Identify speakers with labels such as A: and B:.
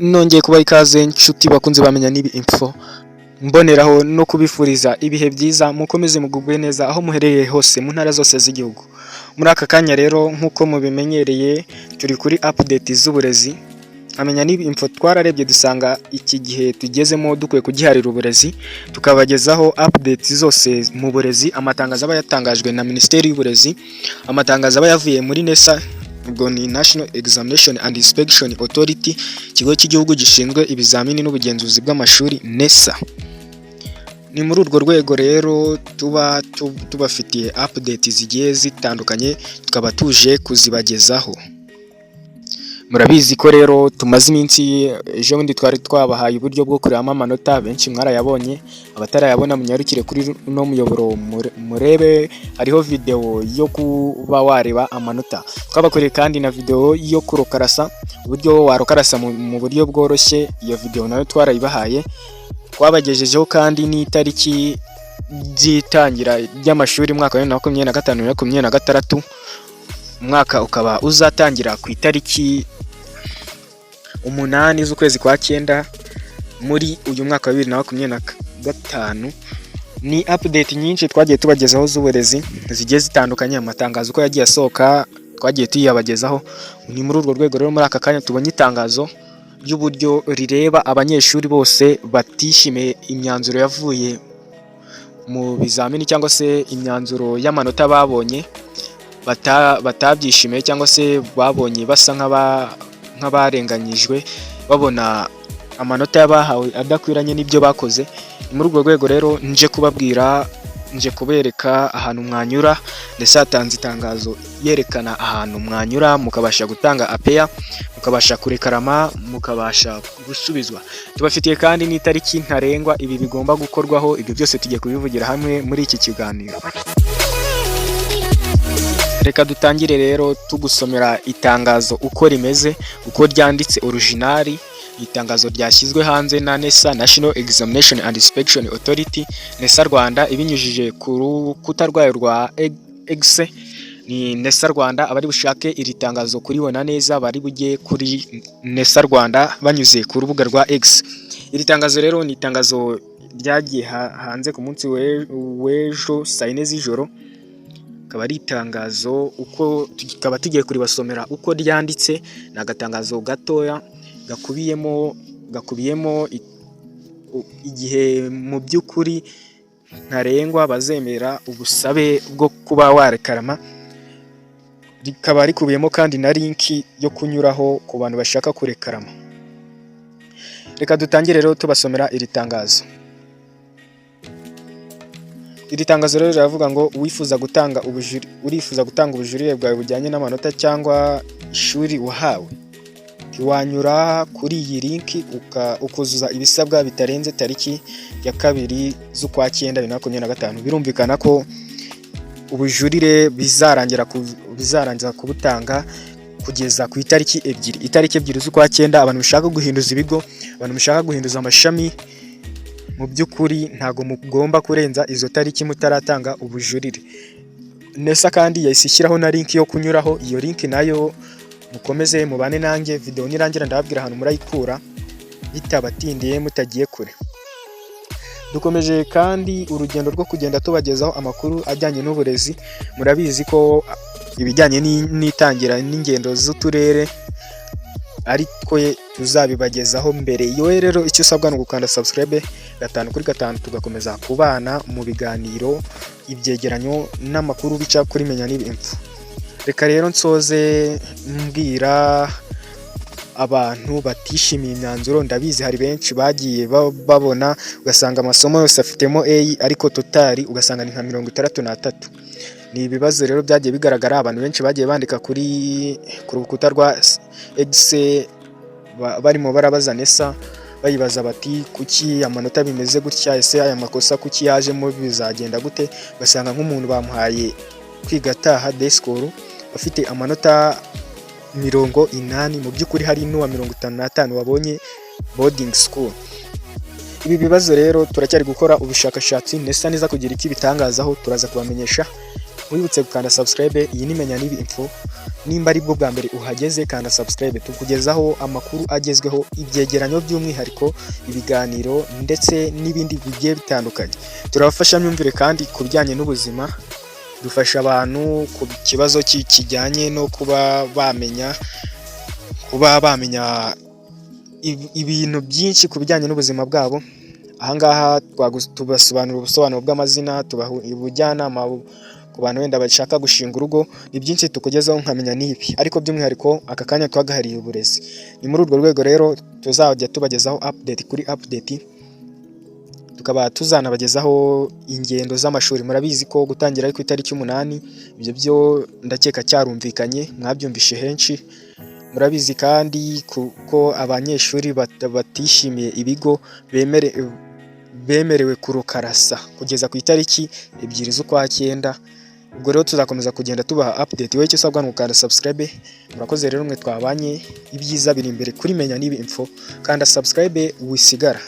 A: Nongeye kubaha ikaze, nshuti bakunze bamenya n'ibi info, mboneraho no kubifuriza ibihe byiza, mukomeze mugubwe neza aho muherereye hose mu ntara zose z'igihugu. Muri aka kanya rero, nk'uko mubimenyereye, turi kuri update z'uburezi. Amenya n'ibi info twararebye dusanga iki gihe tugezemo dukwiye kugiharira uburezi, tukabagezaho update zose mu burezi, amatangazo aba yatangajwe na Minisiteri y'Uburezi, amatangazo aba yavuye muri NESA, ubwo ni National Examination and Inspection Authority, ikigo cy'igihugu gishinzwe ibizamini n'ubugenzuzi bw'amashuri, NESA. Ni muri urwo rwego rero tuba tubafitiye update zigiye zitandukanye, tukaba tuje kuzibagezaho. Murabizi ko rero tumaze iminsi, ejo bundi twari twabahaye uburyo bwo kurebamo amanota, benshi mwarayabonye, abatarayabona munyarukire kuri uno muyoboro murebe, hariho video yo kuba wareba amanota. Twabakoreye kandi na video yo kurokarasa, uburyo warokarasa mu buryo bworoshye, iyo video nayo twarayibahaye. Twabagejejeho kandi n'itariki ry'itangira ry'amashuri umwaka wa 2025, 2026, umwaka ukaba uzatangira ku itariki 8 z'ukwezi kwa cyenda muri uyu mwaka wa 2025. Ni update nyinshi twagiye tubagezaho z'uburezi zigiye zitandukanye, amatangazo uko yagiye asohoka twagiye tuyabagezaho. Ni muri urwo rwego rero muri aka kanya tubonye itangazo ry'uburyo rireba abanyeshuri bose batishimiye imyanzuro yavuye mu bizamini cyangwa se imyanzuro y'amanota babonye, batabyishimiye cyangwa se babonye basa nk'abarenganyijwe, babona amanota y'abahawe adakwiranye n'ibyo bakoze. Ni muri urwo rwego rero nje kubabwira, nje kubereka ahantu mwanyura, ndetse hatanze itangazo yerekana ahantu mwanyura mukabasha gutanga appeal, mukabasha kurekarama, mukabasha gusubizwa. Tubafitiye kandi n'itariki ntarengwa ibi bigomba gukorwaho. Ibyo byose tugiye kubivugira hamwe muri iki kiganiro. Reka dutangire rero tugusomera itangazo uko rimeze, uko ryanditse original. Itangazo ryashyizwe hanze na NESA, National Examination and Inspection Authority, NESA Rwanda, ibinyujije ku rukuta rwayo rwa X, ni NESA Rwanda. Abari bushake iri tangazo kuribona neza bari bujye kuri NESA Rwanda banyuze ku rubuga rwa X. Iri tangazo rero ni itangazo ryagiye hanze ku munsi w'ejo saa 4 z'ijoro, akaba ari itangazo uko tukaba tugiye kuribasomera uko ryanditse. Ni agatangazo gatoya gakubiyemo igihe mu by'ukuri ntarengwa bazemera ubusabe bwo kuba warekarama, rikaba rikubiyemo kandi na link yo kunyuraho ku bantu bashaka kurekarama. Reka dutangire rero tubasomera iri tangazo. Iri tangazo rero riravuga ngo uwifuza gutanga ubujuri, urifuza gutanga ubujurire bwawe bujyanye n'amanota cyangwa ishuri wahawe, wanyura kuri iyi link ukuzuza ibisabwa bitarenze tariki ya 2 z'ukwa cyenda 2025. Birumvikana ko ubujurire bizarangira kubutanga kugeza ku itariki 2, itariki 2 z'ukwa cyenda. Abantu bashaka guhinduza ibigo, abantu bashaka guhinduza amashami, mu by'ukuri ntabwo mugomba kurenza izo tariki mutaratanga ubujurire. NESA kandi yahise ishyiraho na link yo kunyuraho. Iyo link nayo mukomeze mubane nanjye, video nirangira ndababwira ahantu murayikura bitabatindiye, mutagiye kure. Dukomeje kandi urugendo rwo kugenda tubagezaho amakuru ajyanye n'uburezi. Murabizi ko ibijyanye n'itangira n'ingendo z'uturere ari twe tuzabibagezaho mbere. Yowe rero icyo usabwa ni ugukanda subscribe gatanu kuri gatanu, tugakomeza kubana mu biganiro, ibyegeranyo n'amakuru bica kuri Menya N'ibi Info. Reka rero nsoze mbwira abantu batishimiye imyanzuro. Ndabizi hari benshi bagiye babona ugasanga amasomo yose afitemo A, ariko total ugasanga ni nka 63. Ni ibibazo rero byagiye bigaragara, abantu benshi bagiye bandika ku rukuta rwa X barimo barabaza NESA, bayibaza bati: "Kuki amanota bimeze gutya? Ese aya makosa kuki yajemo? Bizagenda gute?" Ugasanga nk'umuntu bamuhaye kwiga ataha, day school, afite amanota 80, mu by'ukuri hari n'uwa 55 wabonye boarding school. Ibi bibazo rero turacyari gukora ubushakashatsi. NESA neza kugira icyo ibitangazaho turaza kubamenyesha. Nkwibutse gukanda subscribe. Iyi ni Menya Nibi Info. Nimba ari bwo bwa mbere uhageze, kanda subscribe. Tukugezaho amakuru agezweho, ibyegeranyo by'umwihariko, ibiganiro ndetse n'ibindi bigiye bitandukanye. Turabafasha myumvire kandi ku bijyanye n'ubuzima. Dufasha abantu ku kibazo kijyanye no kuba bamenya ibintu byinshi ku bijyanye n'ubuzima bwabo. Ahangaha tubasobanurira ubusobanuro bw'amazina, tubaha ubujyanama ku bantu wenda bashaka gushinga urugo. Ni byinshi tukugezaho nkamenya n'ibi, ariko by'umwihariko aka kanya twagahariye uburezi. Ni muri urwo rwego rero tuzajya tubagezaho update kuri update, tukaba tuzanabagezaho ingendo z'amashuri. Murabizi ko gutangira ari ku itariki 8. Ibyo byo ndakeka cyarumvikanye, mwabyumvishe henshi. Murabizi kandi ko abanyeshuri batishimiye ibigo bemerewe kurukarasa kugeza ku itariki 2 z'ukwa cyenda. Ubwo rero tuzakomeza kugenda tubaha update. Wowe icyo usabwa ni ugukanda subscribe. Murakoze rero mwe twabanye. Ibyiza biri imbere kuri Menya Nibi Info. Kanda subscribe wisigara.